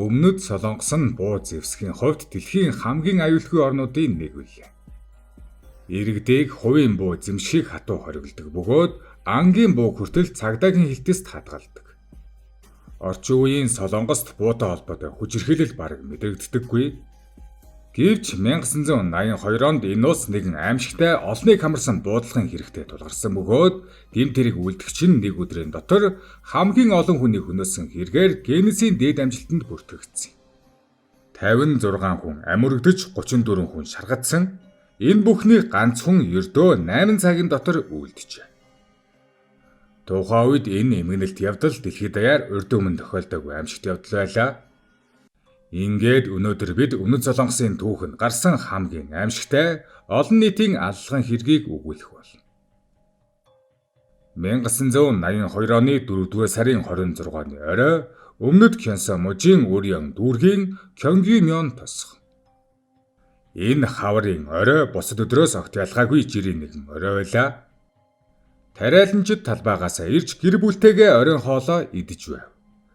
Өмнөд Солонгос нь буу зэвсгийн хувьд дэлхийн хамгийн аюулгүй орнуудын нэг билээ. Иргэдийг хувийн буу зэмшгийг хатуу хориглодог бөгөөд ангийн буу хүртэл цагдаагийн хилтэст хадгалдаг. Орчин үеийн Солонгост буутай холбоотой хүчирхийлэл бараг мэдрэгддэггүй. Гэвч 1982 онд энэ улс нэгэн аимшигтай олныг хамарсан буудлагын хэрэгтэй тулгарсан бөгөөд гэмт хэрэг үлдэгч нь нэг өдрийн дотор хамгийн олон хүний хөнөөсөн хэрэгээр Гиннесийн дээд амжилтанд бүртгэгдсэн. 56 хүн амь өргөдөж, 34 хүн шаргадсан. Энэ бүхний ганц хүн ердөө 8 цагийн дотор үлджээ. Тухайн үед энэ эмгэнэлт явдал дэлхий даяар урд өмнө тохиолдоогүй аимшигт явдал байлаа. Ингээд өнөөдөр бид Өмнөд Солонгосын түүхэнд гарсан хамгийн аимшигтай олон нийтийн аллагын хэргийг өгүүлэх болно. 1982 оны 4-р сарын 26-ны орой Өмнөд Кёнсон мужийн Өрьён дүүргийн Кёнгюмён тосгон. Энэ хаврын орой бусад өдрөөс огт ялгаагүй жирийн нэгэн орой байлаа. Тариаланчид талбайгаас ирж гэр бүлтэйгээ оройн хоолоо идэж байв.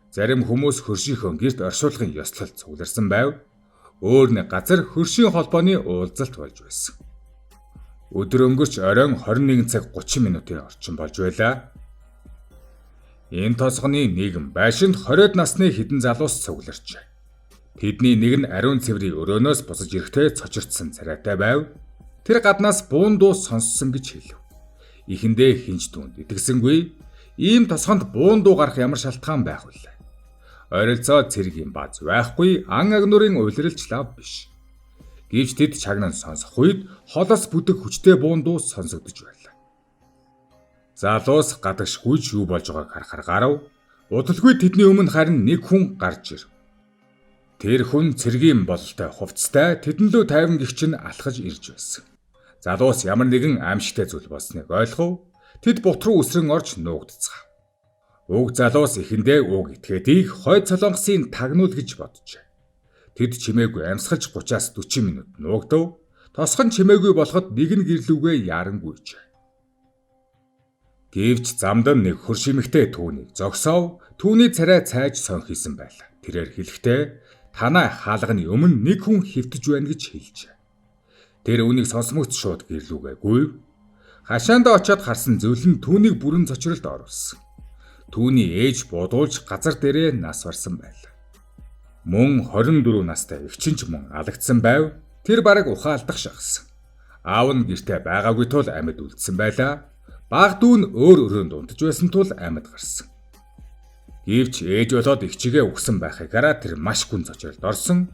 Зарим хүмүүс хөршийнхөө гэрт оршуулгын ёслолд цугларсан байв. Өөр нэг газар хөршийн холбооны уулзалт болж байсан. Өдөр өнгөрч оройн 21 цаг 30 минутын орчим болж байлаа. Энэ тосгоны нийгэм байшинд 20-од насны хэдэн залуус цугларчээ. Тэдний нэг нь ариун цэврийн өрөөнөөс босож ирэхдээ цочирдсан царайтай байв. Тэр гаднаас буун дуу сонссон гэж хэлв. Эхэндээ хэн ч түүнд итгэсэнгүй. Ийм тосгонд буун дуу гарах ямар шалтгаан байх вэ? Ойролцоо цэргийн бааз байхгүй, ан агнуурын улиралч лав биш. Гэвч тэд чагнан сонсох үед холоос бүдэг хүчтэй буун дуу сонсогдож байлаа. Залуус гадагш гүйж юу болж байгааг харахаар гарав. Удалгүй тэдний өмнө харин нэг хүн гарч ирэв. Тэр хүн цэргийн бололтой хувцастай тэдэн лүү тайван гэгч нь алхаж ирж байсан. Залуус ямар нэгэн аимшигтай зүйл болсныг ойлгов. Тэд бут руу өсрөн орж нуугдацгаав. Уг залуус эхэндээ уг этгээдийг хойд Солонгосын тагнуул гэж боджээ. Тэд чимээгүй амьсгалж 30-аас 40 минут нуугдав. Тосгон чимээгүй болоход нэг нь гэр лүүгээ яаран гүйжээ. Гэвч замд нь нэг хөрш эмэгтэй түүнийг зогсоов. Түүний царай цайж сонхисон байлаа. Тэрээр хэлэхдээ танай хаалганы өмнө нэг хүн хэвтэж байна гэж хэлжээ. Тэр үүнийг сонсмогц шууд гэр лүүгээ гүйв. Хашаандаа очиод харсан зүйл нь түүнийг бүрэн цочролд оруулсан. Түүний ээж буудуулж газар дээрээ нас барсан байлаа. Мөн 24 настай эгч нь ч мөн алагдсан байв. Тэр бараг ухаан алдах шахсан. Аав нь гэртээ байгаагүй тул амьд үлдсэн байлаа. Бага дүү нь өөр өрөөнд унтаж байсан тул амьд гарсан. Гэвч ээж болоод эгчийгээ үхсэн байхыг хараад тэр маш гүн цочролд орсон.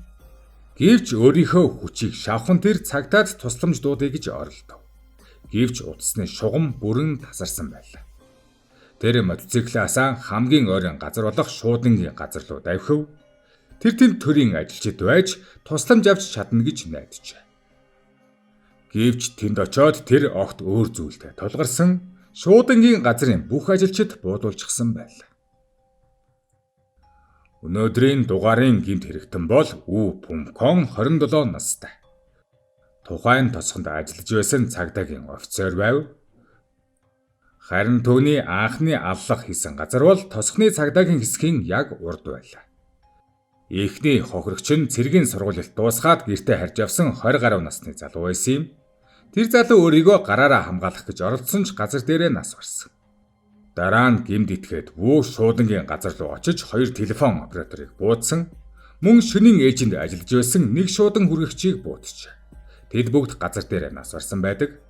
Гэвч өөрийнхөө хүчийг шавхан тэр цагдаад тусламж дуудъя гэж оролдов. Гэвч утасны шугам бүрэн тасарсан байлаа. Тэр мотоциклаасаа хамгийн ойрын газар болох шуудангийн газар руу давхив. Тэр тэнд төрийн ажилчид байж тусламж авч чадна гэж найджээ. Гэвч тэнд очиод тэр огт өөр зүйлтэй тулгарсан. Шуудангийн газрын бүх ажилчид буудуулчихсан байлаа. Өнөөдрийн дугаарын гэмт хэрэгтэн бол Ү Пүмкон 27 настай. Тухайн тосгонд ажиллаж байсан цагдаагийн офицер байв. Харин түүний анхны аллах хийсэн газар бол тосгоны цагдаагийн хэсгийн яг урд байлаа. Эхний хохирогч нь цэргийн сургуулилт дуусгаад гэртээ харж явсан 20 гаруй насны залуу байсан юм. Тэр залуу өөрийгөө гараараа хамгаалах гэж оролдсон ч газар дээрээ нас барсан. Дараа нь гэмт этгээд Вүү шуудангийн газар руу очиж хоёр телефон операторыг буудсан. Мөн шөнийн ээлжинд ажиллаж байсан нэг шуудан хүргэгчийг бууджээ. Тэд бүгд газар дээрээ нас барсан байдаг.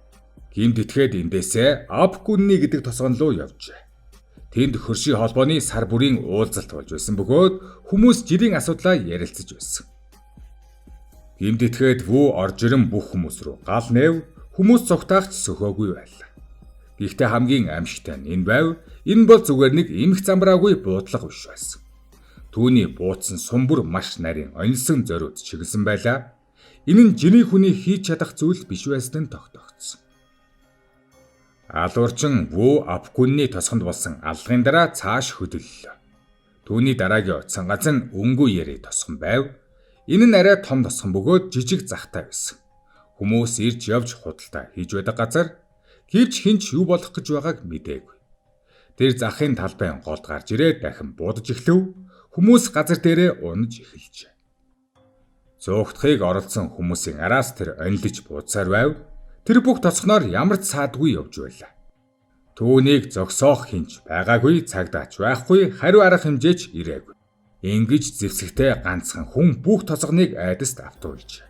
Гэмт этгээд эндээсээ Апгүнний гэдэг тосгон руу явжээ. Тэнд хөршийн холбооны сар бүрийн уулзалт болж байсан бөгөөд хүмүүс жирийн асуудлаа ярилцаж байсан. Гэмт этгээд Вүү орж ирэн бүх хүмүүс рүү гал нээв, хүмүүс цугтаах ч сөхөөгүй байлаа. Гэхдээ хамгийн аимшигтай нь энэ байв. Энэ бол зүгээр нэг эмх замбраагүй буудлага биш байсан. Түүний буудсан сум бүр маш нарийн онилсон зориуд чиглэсэн байлаа. Энэ нь жирийн хүний хийж чадах зүйл биш байсан нь тогтоогдсон. Алуурчин Вүү Апгүнний тосгонд болсон аллагын дараа цааш хөдөллөө. Түүний дараагийн очсон газар нь Өнгөө ярий тосгон байв. Энэ нь арай том тосгон бөгөөд жижиг захтай байсан. Хүмүүс ирж явж худалдаа хийж байдаг газар. Гэвч хэн ч юу болох гэж байгааг мдээгүй. Тэр захын талбайн голд гарч ирээд дахин буудаж эхлэв. Хүмүүс газар дээрээ унаж эхэлжээ. Зөөгдөхийг оролцсон хүмүүсийн араас тэр онилж бууцаар байв. Тэр бүх тосгоноор ямар ч саадгүй явж байлаа. Түүнийг зогсоох хинч байгаагүй, цагдаач байхгүй, хариу арга хэмжээч ирээгүй. Ингэж зэвсэгтэй ганцхан хүн бүх тосгоныг айдаст автуулжээ.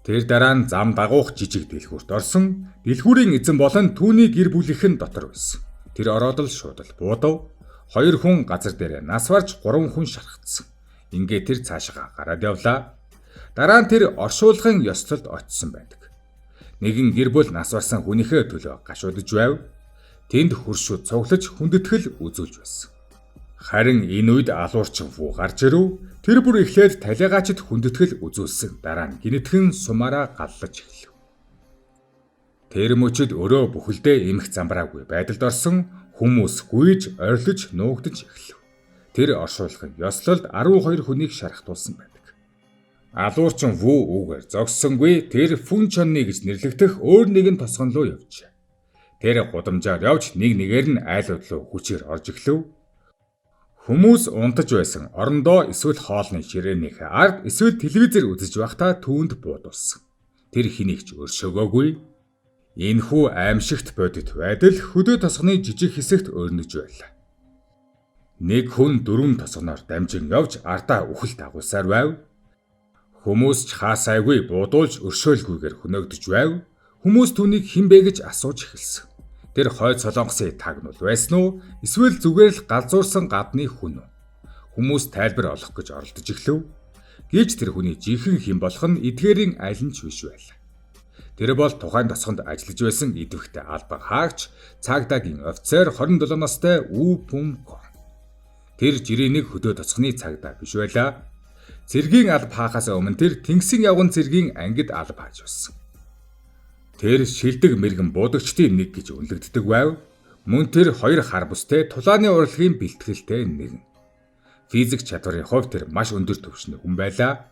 Тэр дараа нь зам дагуух жижиг дэлгүүрт орсон. Дэлгүүрийн эзэн болон түүний гэр бүлийнх нь дотор байсан. Тэр ороод л шууд л буудав. Хоёр хүн газар дээр нас барж 3 хүн шархагдсан. Ингээд тэр цаашаа гараад явлаа. Дараа нь тэр оршуулгын ёслолд очисон байдаг. Нэгэн гэр бүл нас барсан хүнийхээ төлөө гашуудж байв. Тэнд хөршүүд цуглаж хүндэтгэл үзүүлж байсан. Харин энэ үед алуурчин Вүү гарч ирэв. Тэр бүр эхлээд талигаачид хүндэтгэл үзүүлсэн. Дараа нь гинэтхэн сумаараа галлаж эхлэв. Тэр мөчид өрөө бүхэлдээ эмх замбраагүй байдалд орсон. Хүмүүс гүйж, орилж, нуугдаж эхлэв. Тэр оршуулгын ёслолд 12 хүнийг шархтуулсан байдаг. Алуурчин Вүү үүгээр зогссонгүй, тэр Фүнчонны гэж нэрлэгдэх өөр нэгэн тосгон руу явжээ. Тэр гудамжаар явж нэг нэгээр нь айлууд руу хүчээр орж эхлэв. Хүмүүс унтаж байсан орондоо эсвэл хоолны ширээнийхээ ард эсвэл телевизээр үзэж байхдаа түүнд буудулсан. Тэр хэнийг ч өршөөгөөгүй. Энэхүү аимшигт бодит байдал хөдөө тосгоны жижиг хэсэгт өрнөж байлаа. Нэг хүн 4 тосгоноор дамжин явж ардаа үхэл дагуулсаар байв. Хүмүүс ч хаасайгүй буудуулж өршөөлгүйгээр хөнөөгдөж байв. Хүмүүс түүнийг хэн бэ гэж асууж эхэлсэн. Тэр хойд Солонгосын тагнуул байсан уу? Эсвэл зүгээр л галзуурсан гадны хүн үү? Хүмүүс тайлбар олох гэж оролдож эхлэв. Гэвч тэр хүний жинхэнэ хэн болох нь эдгээрийн аль нь ч биш байлаа. Тэр бол тухайн тосгонд ажиллаж байсан идэвхтэй албан хаагч цагдаагийн офицер 27 настай Ү Пүм Кон. Тэр жирийн нэг хөдөө тосгоны цагдаа биш байлаа. Цэргийн алба хаахаас өмнө тэр Тэнгисийн явган цэргийн ангид алба хааж байсан. Тэр шилдэг мэрэгэн буудагчдын нэг гэж үнэлэгддэг байв. Мөн тэр 2 хар бүстэй тулааны урлагийн бэлтгэлтэй нэгэн. Физик чадварын хувьд тэр маш өндөр түвшний хүн байлаа.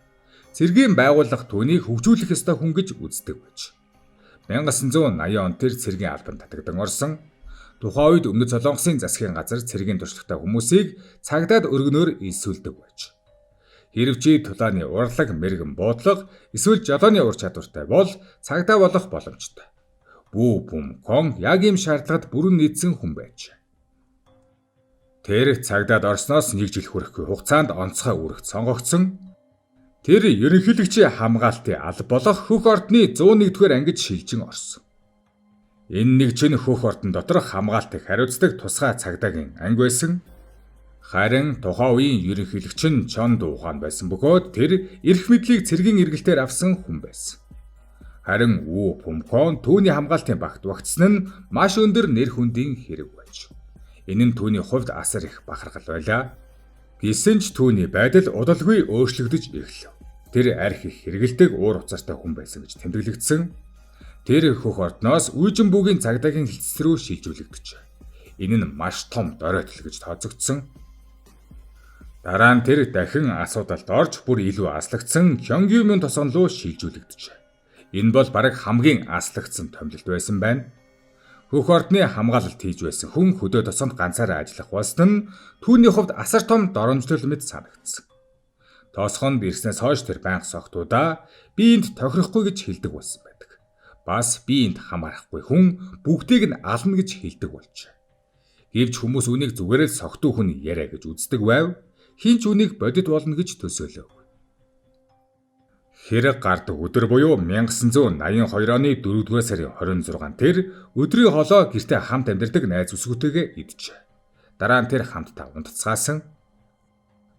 Цэргийн байгууллага түүнийг хөгжүүлэх ёстой хүн гэж үздэг байж. 1980 онд тэр цэргийн албанд татагдан орсон. Тухайн үед Өмнөд Солонгосын засгийн газар цэргийн туршлагатай хүмүүсийг цагдаад өргөнөөр элсүүлдэг байж. Хэрв чи тулааны урлаг, мэрэгэн буудлага эсвэл жолооны ур чадвартай бол цагдаа болох боломжтой. Бүү Бүм Кон яг ийм шаардлагад бүрэн нийцсэн хүн байж. Тэр цагдаад орсноос нэг жил хүрэхгүй хугацаанд онцгой үүрэгт сонгогдсон. Тэр ерөнхийлөгчийн хамгаалтын алба болох хөх ордны 101-р ангид шилжин орсон. Энэ нэг чинь хөх ордон доторх хамгаалтыг хариуцдаг тусгай цагдаагийн анги байсан. Харин тухайн үеийн ерөнхийлөгч нь Чон Дуухаан байсан бөгөөд тэр эрх мэдлийг цэргийн эргэлтээр авсан хүн байсан. Харин Ү Пүмкон түүний хамгаалтын багт багтсан нь маш өндөр нэр хүндийн хэрэг байж. Энэ нь түүний хувьд асар их бахархал байлаа. Гэсэн ч түүний байдал удалгүй өөрчлөгдөж эхлэв. Тэр арх их хэрэгэлдэг уур уцаартай хүн байсан гэж тэмдэглэгдсэн. Тэр хөх ордноос Үйжинбүгийн цагдаагийн хэлтс рүү шилжүүлэгдэжээ. Энэ нь маш том доройтол гэж тооцогдсон. Дараа нь тэр дахин асуудалд орж бүр илүү аслагдсан Хёнгюмын тосгон руу шилжүүлэгдэжээ. Энэ бол бараг хамгийн аслагдсан томилолт байсан байна. Хөх ордны хамгаалалт хийж байсан хүн хөдөө тосгонд ганцаараа ажиллах болсон нь түүний хувьд асар том доромжлол мэт санагдсан. Тосгонд ирснээс хойш тэр байнга согтуудаа би энд тохирохгүй гэж хэлдэг болсон байдаг. Бас би энд хамаарахгүй хүн бүгдийг нь ална гэж хэлдэг болжээ. Гэвч хүмүүс үүнийг зүгээр л согтуу хүн яриа гэж үздэг байв. Хэн ч үүнийг бодит болно гэж төсөөлөөгүй. Хэрэг гардаг өдөр буюу 1982 оны 4-р сарын 26-нд тэр өдрийн хоолоо гэртээ хамт амьдардаг найз өсгөөтэйгээ иджээ. Дараа нь тэр хамтдаа унтцгаасан.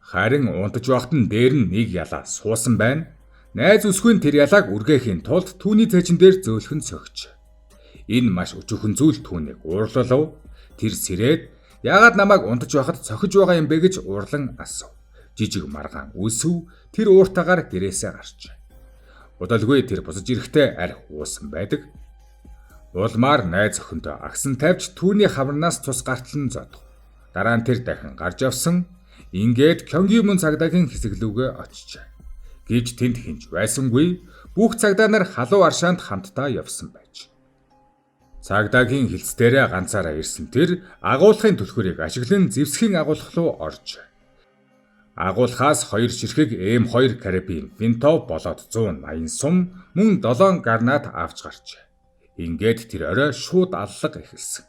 Харин унтаж байхад нь дээр нь нэг ялаа суусан байна. Найз өсгөө нь тэр ялааг үргээхийн тулд түүний цээжин дээр зөөлхөн согч. Энэ маш өчүүхэн зүйл түүнийг уурлалав. Тэр сэрээд яагаад намайг унтаж байхад цохиж байгаа юм бэ гэж уурлан асуув. Жижиг маргаан үлсв. Тэр ууртаагаар гэрээсээ гарчээ. Удалгүй тэр бусаж ирэхдээ арх уусан байдаг. Улмаар найз охинтой агсан тавьж түүний хаварнаас цус гартал нь зодов. Дараа нь тэр дахин гарч явсан. Ингээд Кёнгюмун цагдаагийн хэсэг лүүгээ очжээ. Гэвч тэнд хинж байсангүй. Бүх цагдаа нар халуун аршаанд хамтдаа явсан байж. Цагдаагийн хэлц дээрээ ганцаараа ирсэн тэр агуулгын түлхүүрийг ашиглан зэвсгийн агуулга руу орж. Агуулхаас 2 ширхэг М2 карабин винтов болоод 180 сум мөн 7 гранат авч гарчээ. Ингээд тэр орой шууд аллага эхэлсэн.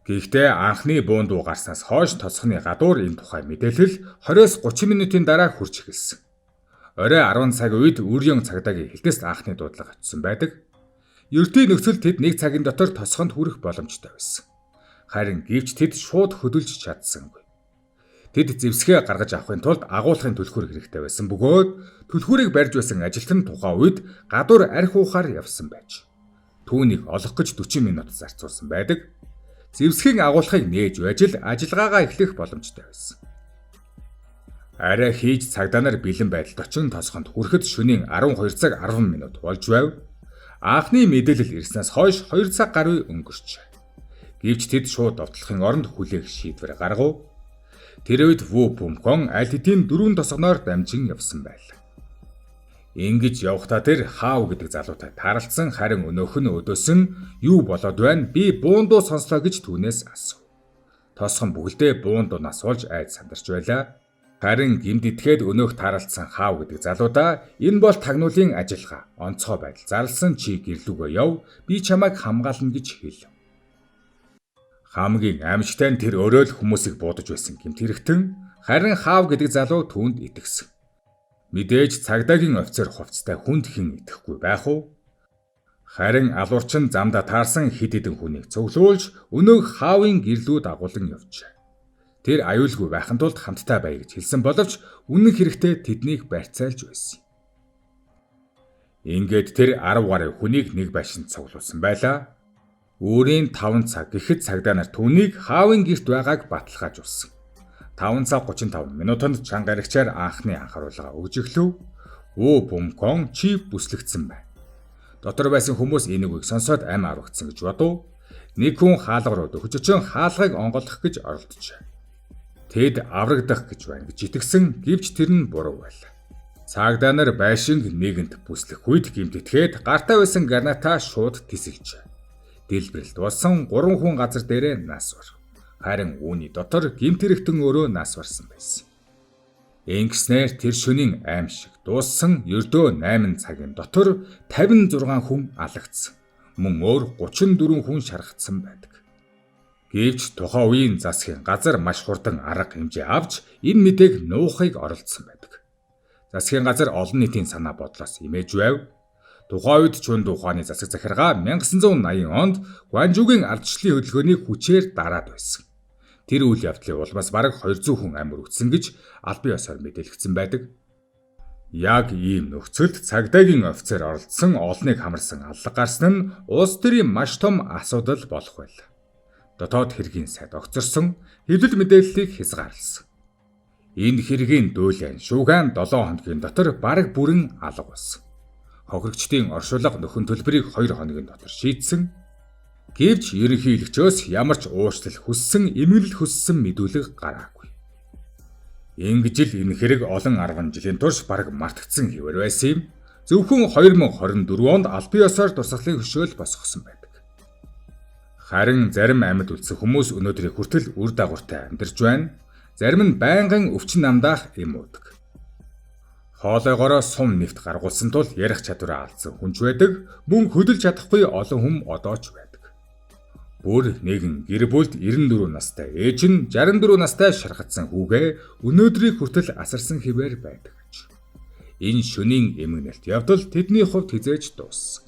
Гэхдээ анхны буундуу гарснаас хойш тосгоны гадуур энэ тухай мэдээлэл 20-30 минутын дараа хүрч эхэлсэн. Орой 10 цаг үед Үрьён цагдаагийн хэлтэст анхны дуудлага очсон байдаг. Ердийн нөхцөл тэд нэг цагийн дотор тосгонд хүрэх боломжтой байсан. Харин гэвч тэд шууд хөдөлж чадсангүй. Тэд зэвсгээ гаргаж авахын тулд агуулгын түлхүүр хэрэгтэй байсан бөгөөд түлхүүрийг барьж байсан ажилтан тухайн үед гадуур архи уухаар явсан байж. Түүнийг олох гэж 40 минут зарцуулсан байдаг. Зэвсгийн агуулгыг нээж байж л ажиллагаагаа эхлэх боломжтой байсан. Арай хийж цагдаа нар бэлэн байдалд очин тосгонд хүрэхэд шөнийн 12 цаг 10 минут болж байв. Анхны мэдээлэл ирснээс хойш 2 цаг гаруй өнгөрчээ. Гэвч тэд шууд довтлохын оронд хүлээх шийдвэр гаргав. Тэр үед Ву Пүмкон аль хэдийн 4 тосгоноор дамжин явсан байлаа. Ингэж явхдаа тэр Хав гэдэг залуутай тааралцсан, харин өнөөх нь өдөөс нь юу болоод байна, би буундуу сонслоо гэж түүнээс асуув. Тосгон бүгэлдээ буундуунаас болж айд сандарч байлаа. Харин гэмт итгээд өнөөх тааралцсан Хав гэдэг залуудаа энэ бол тагнуулын ажиллагаа, онцгой байдал зарласан, чи гэрлүүгөө яв, би чамайг хамгаална гэж хэлв. Хамгийн аимшигтай нь тэр өөрөө л хүмүүсийг буудаж байсан гэмт хэрэгтэн, харин Хав гэдэг залуу түүнд итгэсэн. Мэдээж цагдаагийн офицер хувцастай хүнд хэн итгэхгүй байх уу? Харин алуурчин замдаа таарсан хэд хэдэн хүнийг цуглуулж өнөөх Хаавын гэрлүү дагуулан явжээ. Тэр аюулгүй байхын тулд хамтдаа бай гэж хэлсэн боловч үнэн хэрэгтээ тэднийг барьцаалж байсан. Ингээд тэр 10 гаруй хүнийг нэг байшинд цуглуулсан байлаа. Өөрийн 5 цаг гэхэд цагдаа нар түүнийг Хаавын гэрт байгааг баталгаажуулсан. 5 цаг 35 минутанд чанга аригчаар анхны анхааруулга өгж эхлэв. Ву Бүмкон чи бүслэгдсэн байна. Дотор байсан хүмүүс энэ үгийг сонсоод ам аврагдсан гэж бодов. Нэг хүн хаалга руу дөхөж очин хаалгыг онгойлгох гэж оролдожээ. Тэд аврагдах гэж байна гэж итгэсэн, гэвч тэр нь буруу байлаа. Цагдаа нар байшинг нийгэнт бүслэх үед гэмт итгээд гартаа байсан гранатаа шууд тисэлжээ. Дэлбэрэлт болсон, 3 хүн газар дээрээ нас барв. Харин үүний дотор гэмт хэрэгтэн өөрөө нас барсан байсан. Ингэснээр тэр шөнийн аймшиг дууссан, ердөө 8 цагийн дотор 56 хүн алагдсан. Мөн өөр 34 хүн шархагдсан байдаг. Гэвч тухайн үеийн засгийн газар маш хурдан арга хэмжээ авч энэ мэдээг нуухыг оролдсон байдаг. Засгийн газар олон нийтийн санаа бодлоос имэж байв. Тухайн үед Чүн ухааны засаг захиргаа 1980 онд Гуанжугийн ардчлалын хөдөлгөөнийг хүчээр дараад байсан. Тэр үйл явдлын улмаас бараг 200 хүн амь өргөцсөн гэж албан ёсоор мэдээлэгдсэн байдаг. Яг ийм нөхцөлд цагдаагийн офицер оролцсон олныг хамарсан аллага гарсан нь улс төрийн маш том асуудал болох байлаа. Дотоод хэргийн сайд огцорсон, хэвлэл мэдээллийг хязгаарласан. Энэ хэргийн дуулиан шуугаан 7 хоногийн дотор бараг бүрэн алга болсон. Хохирогчдын оршуулга нөхөн төлбөрийг 2 хоногийн дотор шийдсэн. Гэвч ерөнхийлөгчөөс ямар ч уучлал хүссэн, эмэглэл хүссэн мэдүүлэг гараагүй. Ингэж л энэ хэрэг олон 10 жилийн турш бараг мартагдсан хэвээр байсан юм. Зөвхөн 2024 онд албан ёсоор дурсгалын хөшөөл босгосон байдаг. Харин зарим амьд үлдсэн хүмүүс өнөөдрийг хүртэл үр дагавартай амьдарч байна. Зарим нь байнгын өвчин намдаах эм уудаг. Хоолойгоороо сум нэвт гаргуулсан тул ярих чадвараа алдсан хүн ч байдаг, мөн хөдөлж чадахгүй олон хүн одоо ч байдаг. Бүр нэгэн гэр бүлд 94 настай ээж нь 64 настай шархагдсан хүүгээ өнөөдрийг хүртэл асарсан хэвээр байдаг гэж. Энэ шөнийн эмгэнэлт явдал тэдний хувьд хэзээ ч дууссан.